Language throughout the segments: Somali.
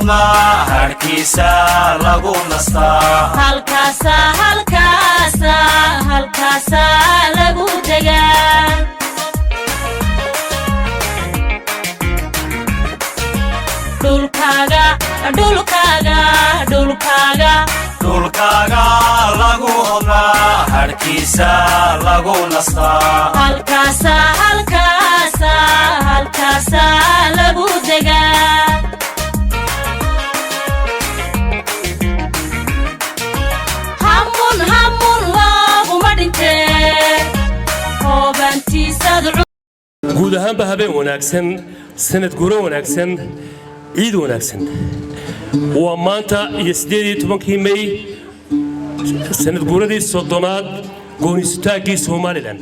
hodmaa, harkiisa lagu nastaa. Halkaasa, halkaasa, halkaasaa lagu degaa. Dhulkaaga, dhulkaaga, dhulkaaga. Dhulkaaga lagu hodmaa, harkiisa lagu nastaa. Halkaasa, halkaasa, halkaasaa lagu degaa. Hamun hamun looguma dhintee hoobantiisad. Guud ahaanba habeen wanaagsan, sanad guuro wanaagsan, ciid wanaagsan. Waa maanta iyo 18-kii Mey, sanad guuradii 30aad goonisutaaggii Somaliland.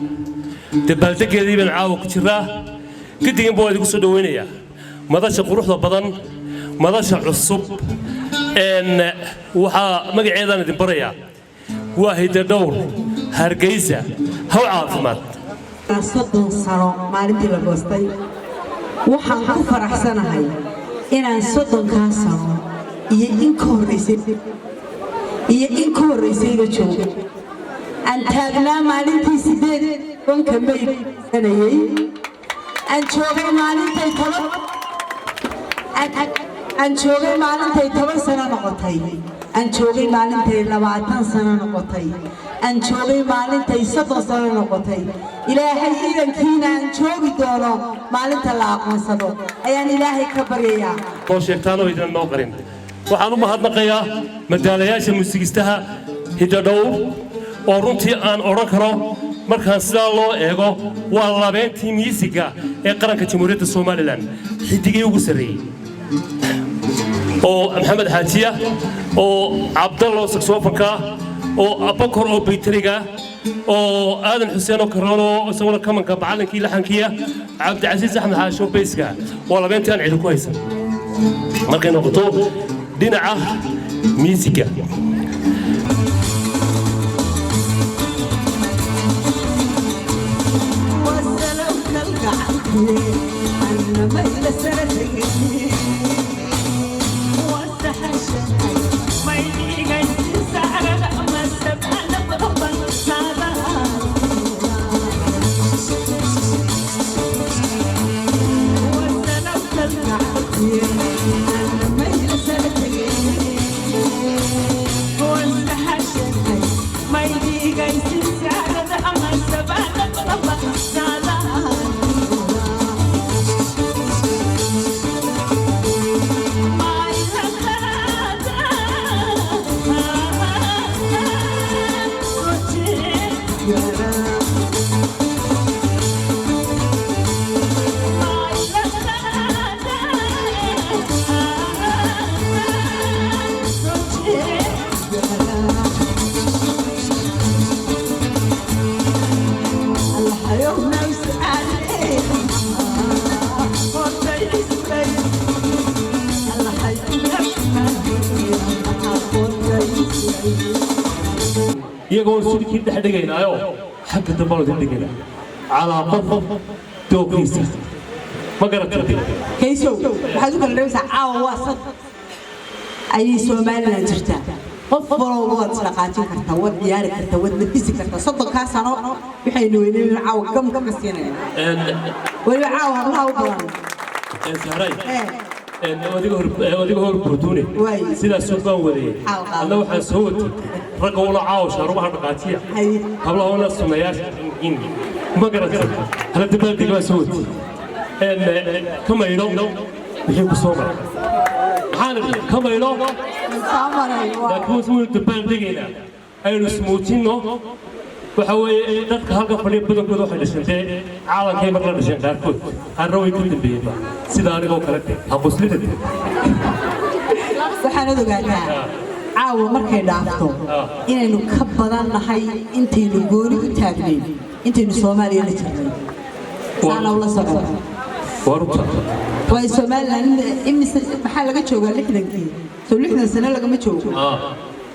Dabaaldegeedii baan caawa ku jiraa. Gediganba waa idinku soo dhowaynayaa madasha quruxda badan, madasha cusub. Waxaa magaceedaan idin barayaa, waa Hidadhowr Hargeysa. Haw caafimaad. 30 sano maalintii la goostay, waxaan ku faraxsanahay inaan 30kaa sano iyo in ka horraysay iyo in ka horraysayba joogo, aan taagnaa maalintii 18-ka Mey sanayey, aan joogay maalintay 10, aan joogay maalintay 10 sano noqotay, aan joogay maalintay 20 sano noqotay, aan joogay maalintay 30 sano noqotay. Ilaahay idankiina aan joogi doono maalinta la aqoonsado ayaan Ilaahay ka baryayaa. Noo sheegtaanoo idan noo qarin. Waxaan u mahadnaqayaa madaalayaasha muusigistaha Hidadhowr, oo runtii aan odhan karo, markaan sidaa loo eego, waa labeentii miisiga ee qaranka Jamhuuriyadda Somaliland, xidigii ugu sarreeyey, oo Maxamed Xaajiya, oo Cabdallo saxophone-ka, oo Abakor oo baytariga, oo Aadan Xuseen oo karoon oo isaguna kamanka macallinkii laxankiya, Cabdicasiis Axmed Xaasho bayska. Waa labeentii aan cidi ku haysan markay noqoto dhinaca miisiga. Iyagoo sidkii dhex dhigaynaayo, xagga dambe idin dhigaynaa calaa qof dooqiisa, ma garatay? Kaysow, waxaad u kala dhawaysaa caawa waa sad ayay Somaliland jirtaa. Qof walowba waad isdhaqaajin kartaa, waad ciyaari kartaa, waad nafisi kartaa. 30kaa sano waxaynu weyneen caawa gamka ka siinayna, weliba caawa hablaha u badan. Sahray, adiga hor burduune. Waay. Sidaas baan wadayay. Xaal qaado. Alla waxaan soo watay ragga ula caawa shaarubaha dhaqaajiya, Haye. hablaha ula sunnayaasha, ma garatay? Hala dabaaldeg baan soo watay. Ka maydho wixii ku soo maray. Maxaan idhi? Ka maydho. Soo maray waa. Laakiin waynu dabaaldegaynaa, aynu ismuujinno. Waxa weeye dadka halka fadhiya badankooda waxay dhasheen dee caalankay mar la dhasheen qaarkood, qaarna way ka dambeeyeenba, sida anigoo kale de ha quslida. Waxaanad ogaataa caawa markay dhaafto inaynu ka badan nahay intaynu gooni u taagnayn, intaynu Soomaaliya la jirnay, saana ula socon. Waa runta. Waayo Somaliland imise maxaa laga joogaa? 60-kii soo 60 sano lagama joogo.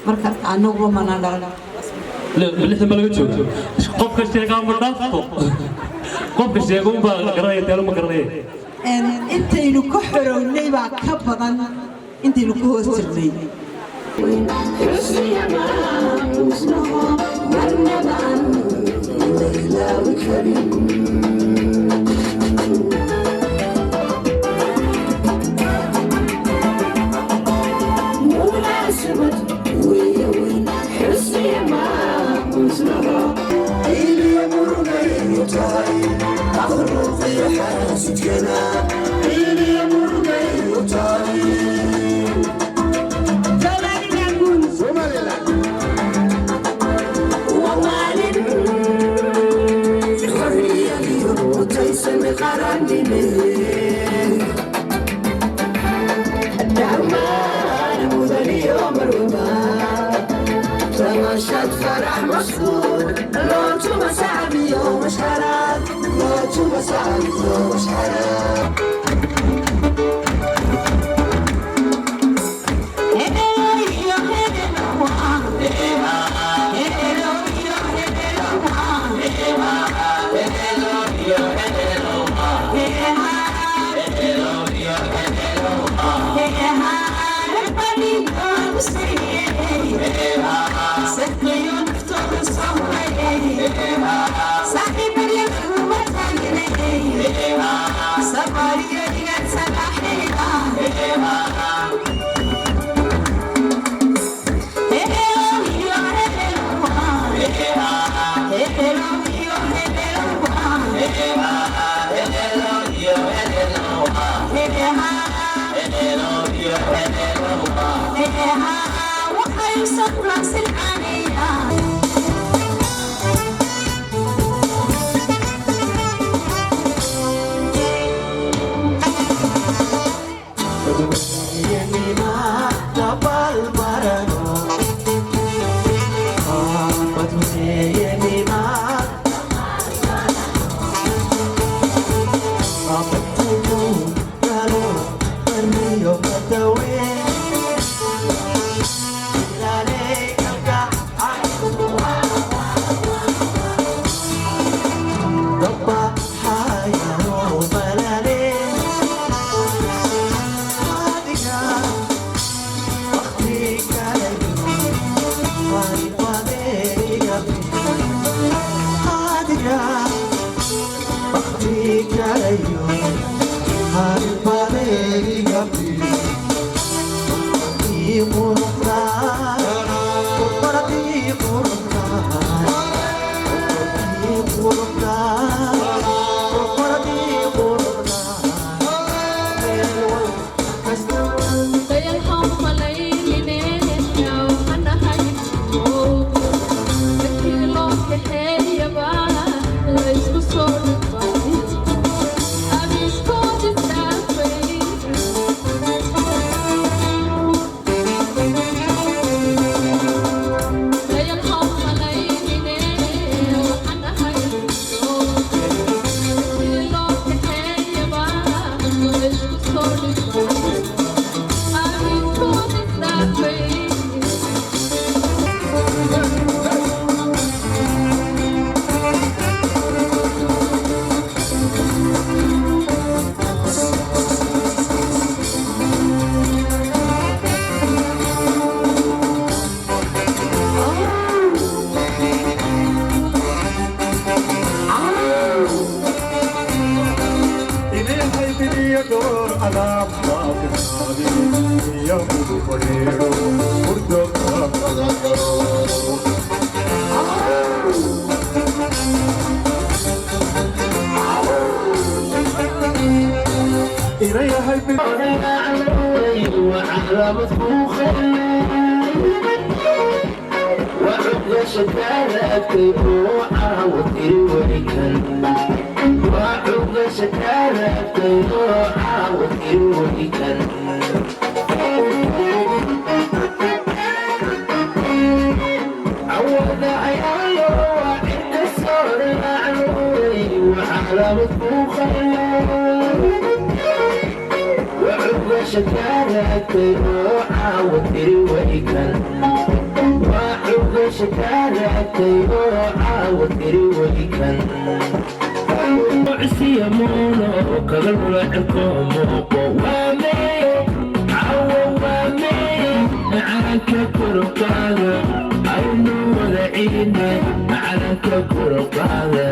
Marka annaguba manaan dhalan. 60 ma laga joogo. Qofka sheegaa ma dhaafto, qofka sheega unbaa garanaya, deelo ma garanaya. Intaynu ka xorownay baa ka badan. Intaynu ku hoos jirnay. Kor u qaada.